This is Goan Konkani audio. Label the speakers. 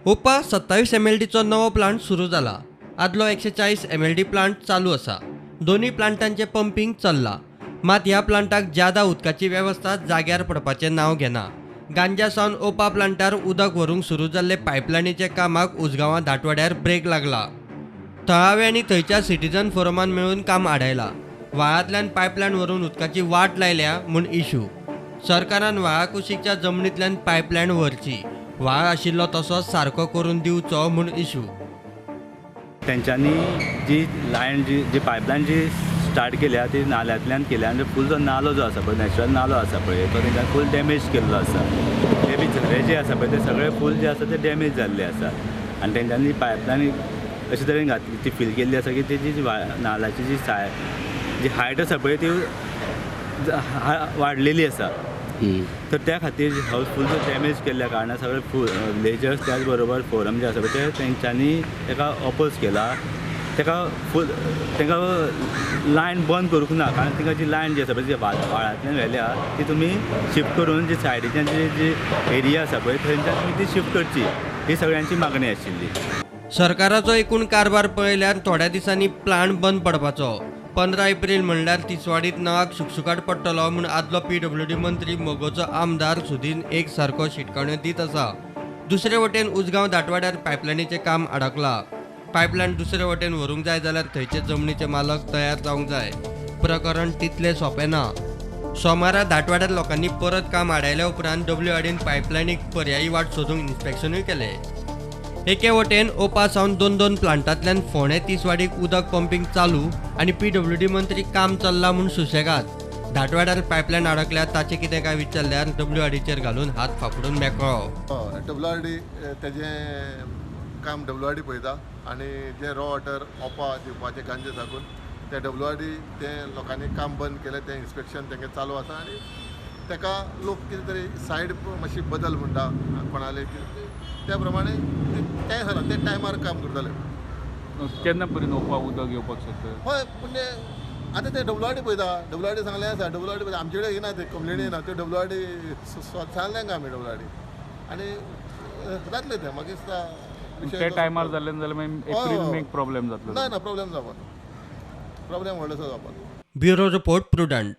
Speaker 1: ओपा 27 एमएलडीचो नवो प्लांट सुरू जाला. आदलो 140 एमएलडी प्लांट चालू आसा. दोनूय प्लांटांचें पंपींग चल्लां. मात ह्या प्लांटाक ज्यादा उदकाची वेवस्था जाग्यार पडपाचें नांव घेना. गांजा सावन ओपा प्लांटार उदक व्हरूंक सुरू जाल्ले पायपलायनीच्या कामाक उजगांवां दाटवाड्यार ब्रेक लागला. थळावे आनी थंयच्या सिटीजन फोरमान मेळून काम आडायलां. व्हाळांतल्यान पायपलायन व्हरून उदकाची वाट लायल्या म्हूण इशू. सरकारान व्हाळा कुशीकच्या जमनींतल्यान पायपलायन व्हरची, व्हाळ आशिल्लो तसोच सारको करून दिवचो म्हूण इशू.
Speaker 2: तेंच्यांनी जी लायन जी जी पायपलायन जी स्टार्ट केल्या ती नाल्यांतल्यान केल्या आनी फूल जो नालो जो आसा पळय, नॅचरल नालो आसा पळय, तो तेंच्यांनी फूल डॅमेज केल्लो आसा. ते बी झरे जे आसा पळय ते सगळे फूल जे आसा ते डॅमेज जाल्ले आसा आनी तेंच्यांनी पायपलायन अशे तरेन घातली, ती फील केल्ली आसा की तेजी जी नाल्याची जी साय जी हायट आसा पळय ती वाडलेली आसा. तर त्या खातीर हावस फूल जो डॅमेज केल्ल्या कारणान सगळे फूल विलेजर्स त्याच बरोबर फोरम जे आसा पळय ते तेंच्यांनी तेका ऑपोज केला. तेका फूल तेंकां लायन बंद करूंक ना, कारण तेंकां जी लायन जी आसा पळय जी व्हाळांतल्यान व्हेल्या ती तुमी शिफ्ट करून जी सायडीच्यान जी जी एरिया आसा पळय थंयच्यान तुमी ती शिफ्ट करची, ही सगळ्यांची मागणी आशिल्ली.
Speaker 1: सरकाराचो एकूण कारभार पळयल्यार थोड्या दिसांनी प्लांट बंद पडपाचो. 15 एप्रील म्हणल्यार तिसवाडीत नळाक शुकशुकाट पडटलो म्हूण आदलो पीडब्ल्यूडी मंत्री मगोचो आमदार सुदीन एक सारको शिटकावण्यो दीत आसा. दुसरे वटेन उजगांव दाटवाड्यार पायपलायनीचें काम अडकलां. पायपलायन दुसरे वटेन व्हरूंक जाय जाल्यार थंयचे जमनीचे मालक तयार जावंक जाय. प्रकरण तितलें सोंपें ना. सोमारा दाटवाड्यार लोकांनी परत काम आडायल्या उपरांत डब्ल्यूआरडीन पायपलायनीक पर्यायी वाट सोदूंक इन्स्पेक्शनूय केलें. एके वटेन ओपा सावन दोन दोन प्लांटांतल्यान फोंडें तिसवाडीक उदक पंपींग चालू आनी पीडब्ल्यूडी मंत्री काम चल्लां म्हूण सुशेगाद. दाटवाड्यार पायपलायन अडकल्या ताचें कितें काय विचारल्यार डब्ल्यूआरडीचेर घालून हात फाफडून मेकळो.
Speaker 3: डब्ल्यूआरडी तेजें काम डब्ल्यूआरडी पळयता आनी जें रॉ वॉटर ओपा दिवपाचें गांजे साकून तें डब्ल्यूआरडी तें लोकांनी काम बंद केलें, तें इन्स्पेक्शन तेंगें चालू आसा आनी तेका लोक कितें तरी सायड मातशी बदल म्हणटा कोणाले त्या प्रमाणे तें जाला, ते टायमार काम करतले.
Speaker 4: केन्ना पर्यंत ओपा उदक येवपाक शकता?
Speaker 3: हय, पूण आतां ते डब्ल्यूआरडी पळयता, डब्ल्यूआरडी सांगलें आसा, डब्ल्यूआरडी पळयता, आमचे कडेन येना ते कंप्लेनी येना, त्यो डब्ल्यूआरडी सांगलें तांकां आमी डब्ल्यूआरडी आनी जातलें तें मागीर.
Speaker 4: ते टायमार जालें जाल्यार मागीर एप्रील मेक प्रॉब्लेम जातलो.
Speaker 3: ना ना, प्रॉब्लेम जावपाना, प्रॉब्लेम व्हडलोसो जावपाना.
Speaker 1: Bureau report, Prudent.